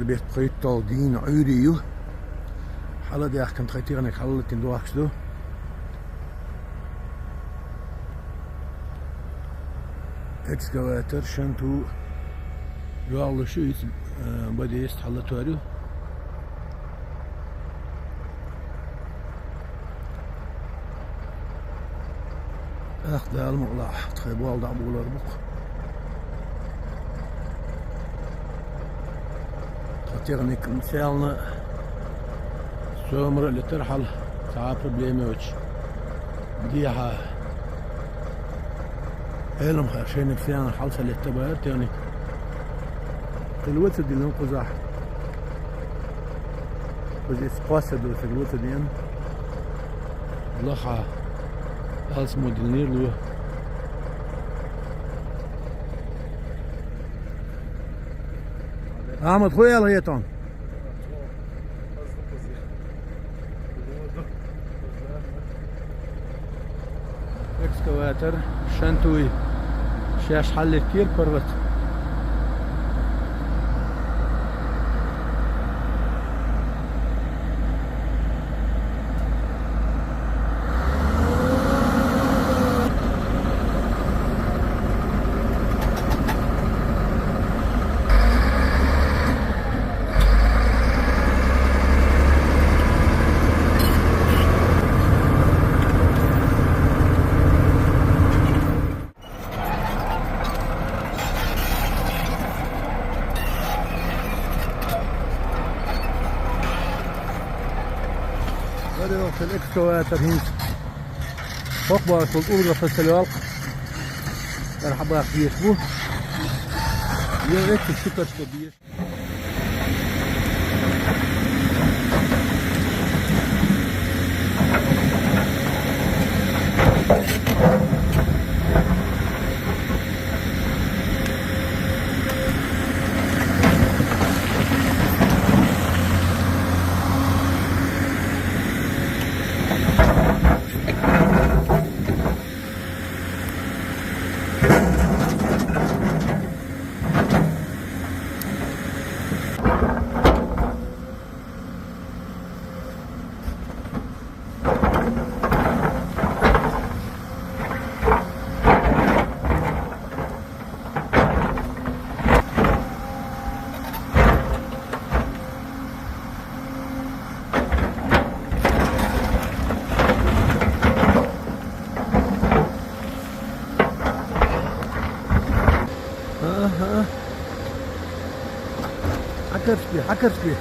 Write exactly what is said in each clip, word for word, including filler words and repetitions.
Бетта пхийтталгӀа дийнахьа Ӏуйре ю. Хьалдаьхкина тхай техника хьаллатийна дохкаш ду. Экскаватор, шан ту, жоаллаш ю, иза, э, бадест хьаллатор ю. Ах, Дала мукъалахь, тхай бола дӀаболор бу-кх. Тха техника саьлна, соьмара а летар хьал, цхьа а проблема йоацаш. Дехьа. Ӏелам хьа шайниг саьлна хьал ца летта баьр техника. Хила ва ца дилан кхузахь. Кхуза иза кхоссар ду, хила ва ца ден. Лаха. Алсмо дилнир ло. Ахьмад, хӀу яла хетон? Экскаватор, шан туй, шаьш хьаллеттера парват. Ара йоахал экскаватор хӀинца. Хокхабараш болу улгах ца лоьлху. Ара хьабах беш бу. Я эциг ши кашка беш. Ага. Хьакарчби, хьакарчби.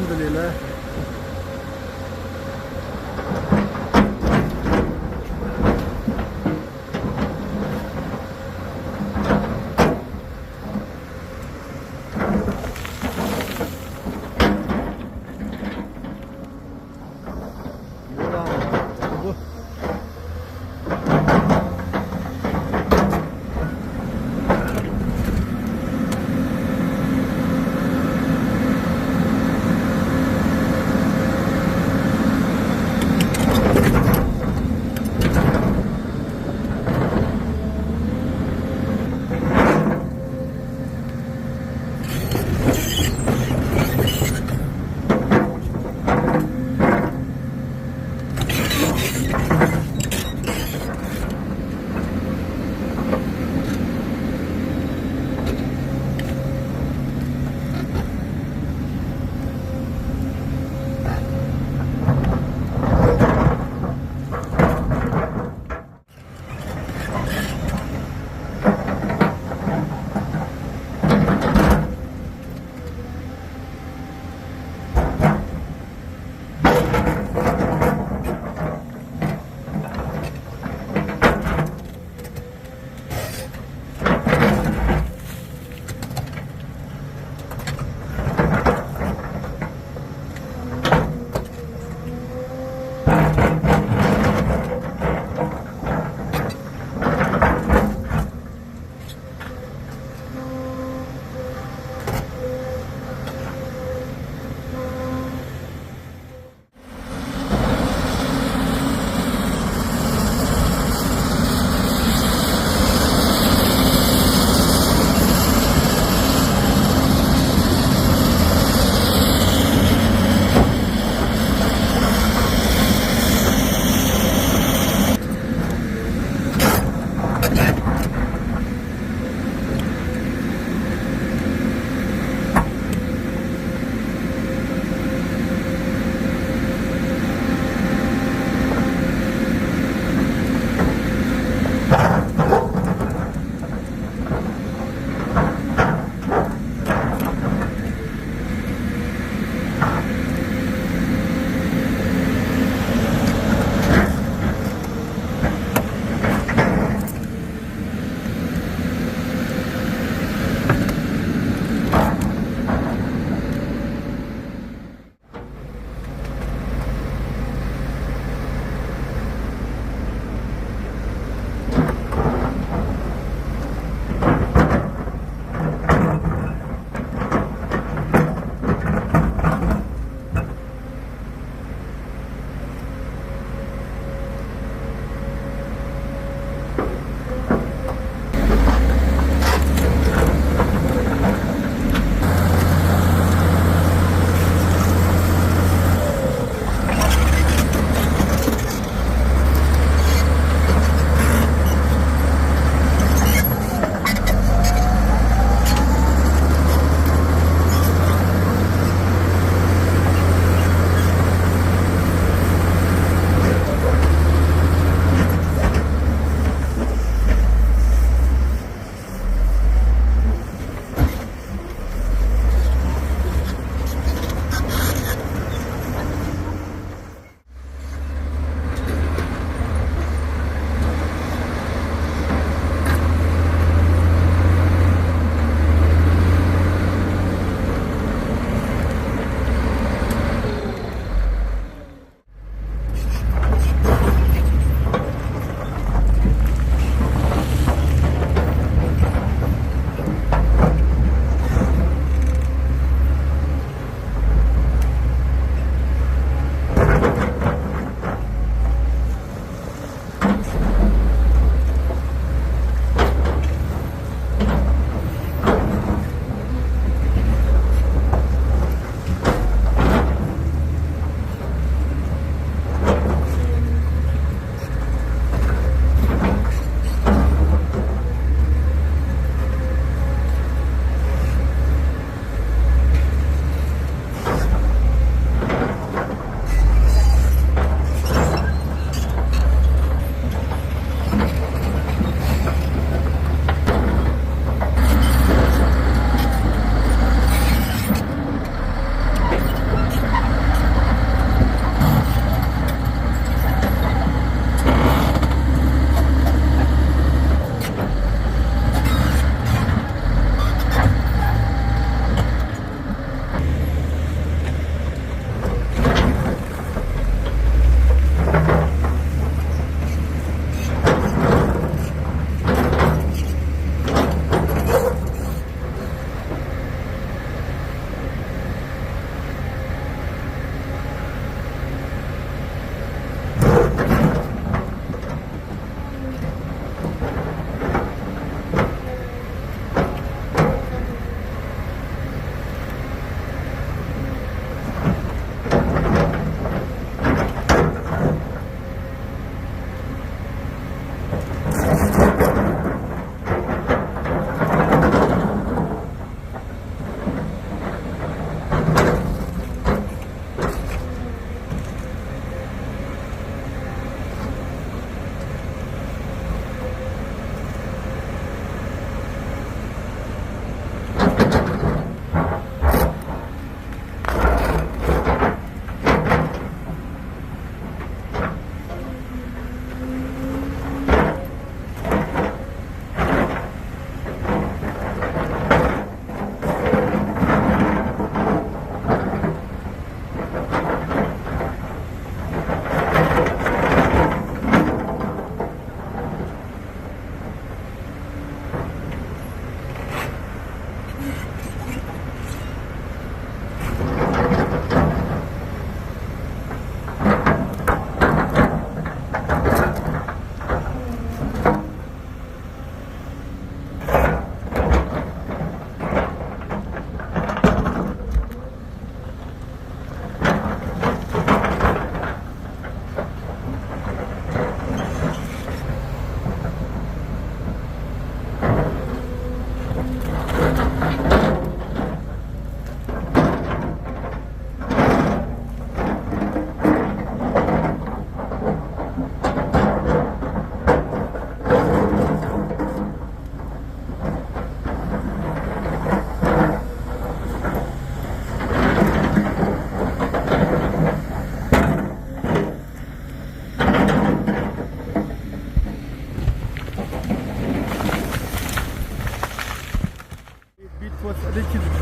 الحمد لله.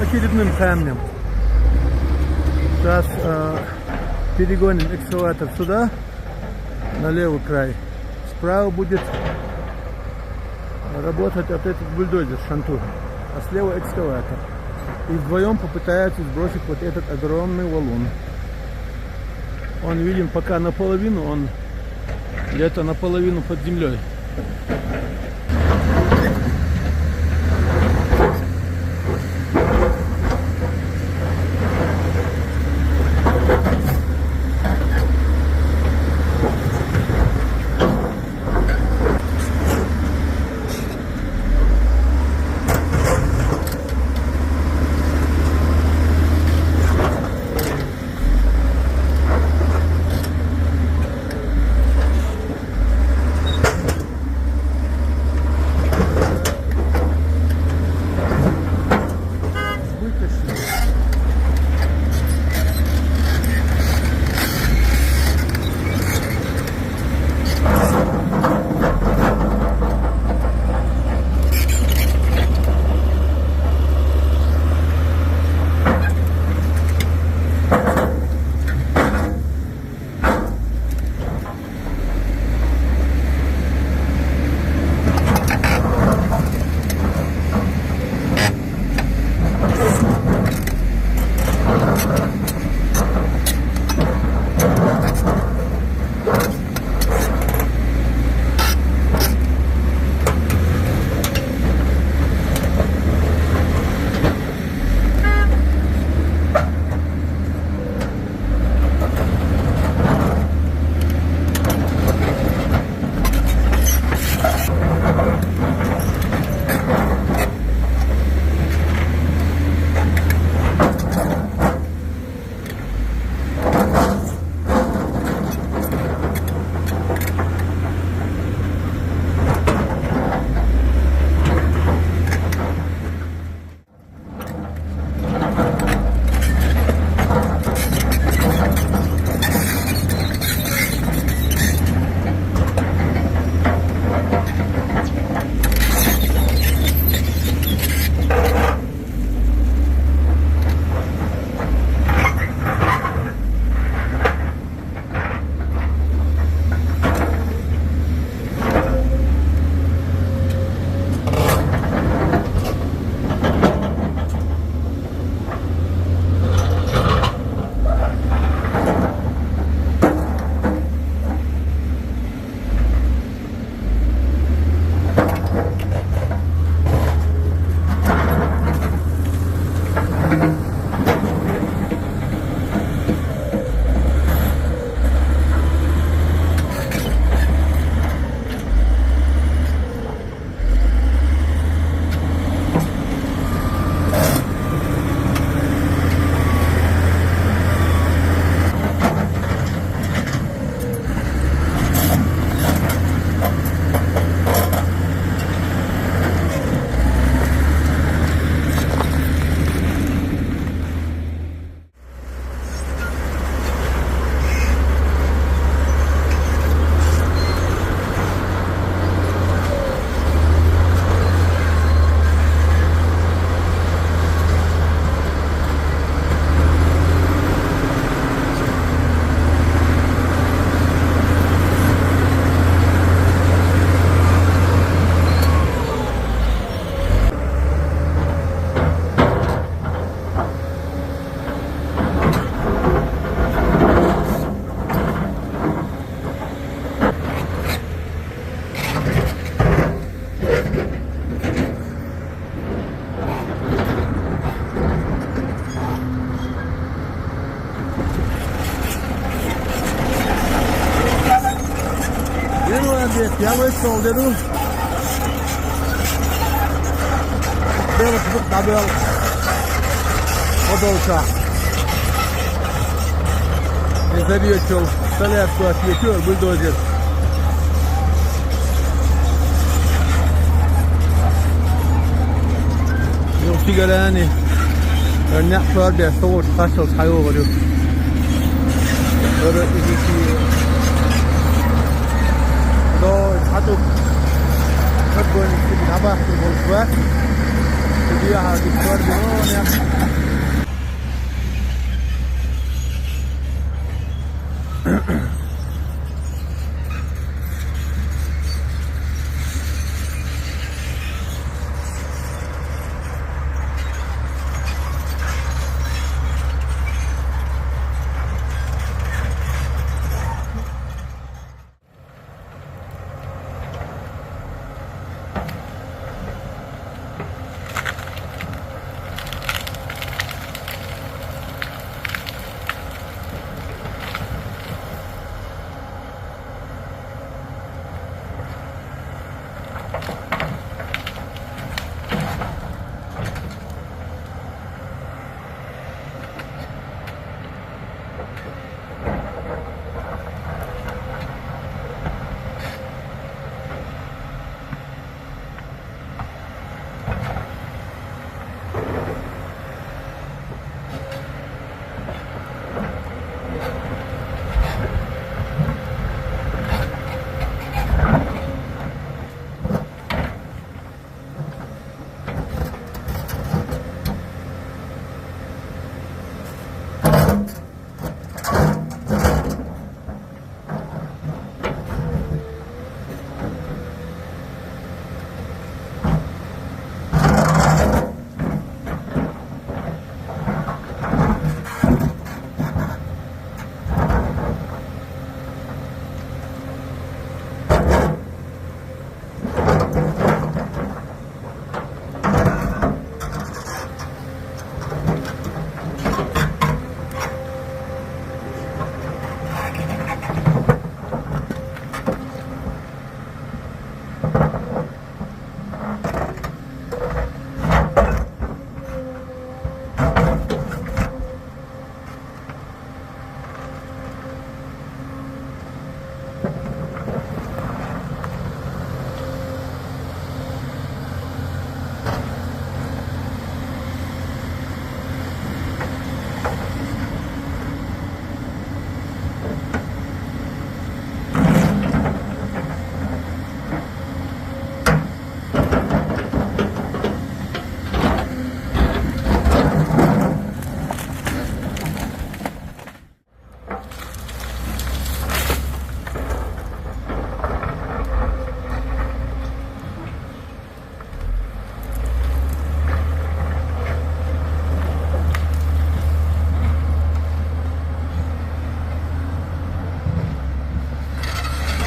Очередным камнем. Сейчас э, перегоним экскаватор сюда, на левый край. Справа будет работать вот этот бульдозер Шанту, а слева экскаватор. И вдвоем попытаются сбросить вот этот огромный валун. Он виден пока наполовину, он где-то наполовину под землей. Первый объект, я вышел, веду. Белый, добавил. Подолка. Не забьёт, чё, столярку отвлекёт, бульдозер. Юг чигээр ани. Эр някъ тор бе, соғуш, хашыл, хайыл ғырю. Эр иги чи. До, хату. Хату, набах, болуш бар.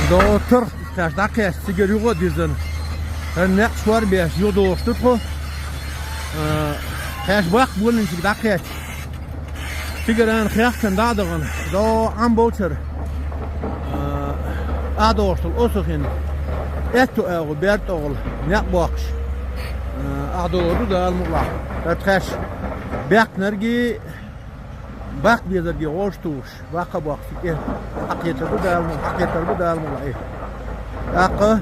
Доктор, кхаьш дӀакхаьчча, цигара юха а дизана. ХӀара некъ шорбеш юха дохуш ду тхо. А, кхаьш баккха боланчуьнга дӀакхаьчча. Цигара хехкан дӀа а дахана. До Ӏам болчара. А, а дохуш долу осахина. Аьтту агӀо, бертӀогӀал, некъ боккхуш. А, а дохур ду Дала мукъалахь. ХӀара тхаьш баьккхинарг а, баккха безарге гӀош тухуш, баккха а боккхуш, и хьакхетар бу Дала мукъ-, хьакхетар бу Дала мукъалахь. ТӀаккха,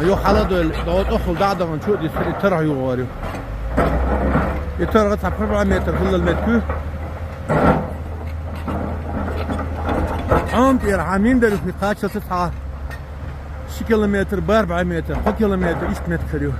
юха хьала а доьлла, дӀо тӀохула дӀа а дахана чу а дисира, и тарх юхагӀор ю. И тарх цхьа пхи бӀе метр хиллал меттиг ю. Ӏоман тӀера хьан миндар юххе кхаччалца цхьа ши километр, барх бӀе метр, кхо километр иштта меттиг хир ю.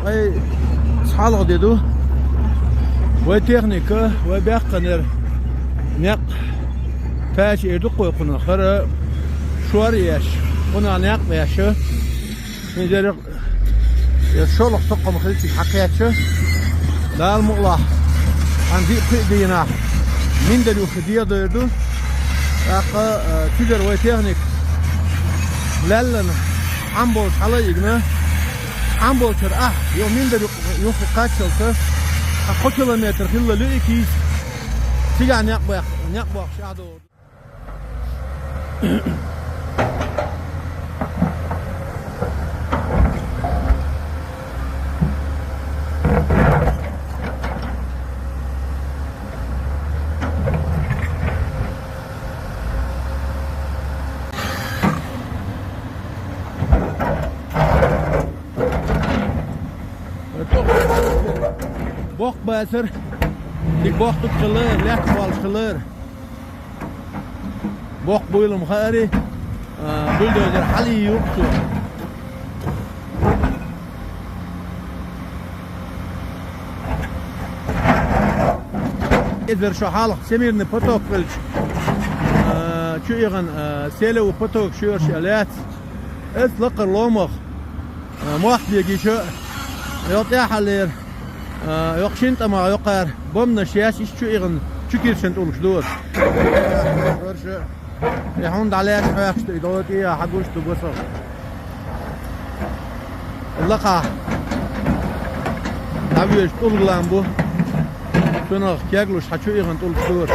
Вай цхьалха де ду. Вай техника, вай баьккхинера некъ пача эр ду-кх вай кхунах, хӀара шор еш, кхунах некъ беш. ХӀинца ер шолгӀа тукхам хилча хьакхаьчча, Дала мукъалахь, хьан диъ-пхиъ дийнахь Миндар юххе дехадер ду. ТӀаккха, э, цигара вай техника лаьллана, Ӏам болча хьалайигна, Ӏам болчара ахь, йо, Миндар юххе кхаччалца, цхьа кхо километр хилла луьйкийца, цигахь некъ бах-, некъ бохкуш ахь догӀу. Боккха бацара, дика боккха хилар, лаьтта болуш хилар. Боккха буйла-м хаарий, а, бульдозер хьалайийр ю-кх цо. Эзар шо хьалха Всемирный поток хилча, а, чу ихана, а, селевой поток шоьраш а лаьцна. Эс лакхара ломах, а, мохк бегийча, йо тӀаьхьаллера, а, йоккха шина тӀамах йоккхара бомбанаш еш, иштта чу ихана чу киршина тӀулгаш дора. Варша, и хьуна дӀалаьцна хьоьхуш ду, и дӀо тӀе а хьагуш ду босагӀа. Лакхахь дӀавоьдуш тӀулгалам бу, цунах кеглуш хьан чу ихана тӀулгаш дора.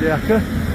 Jacke.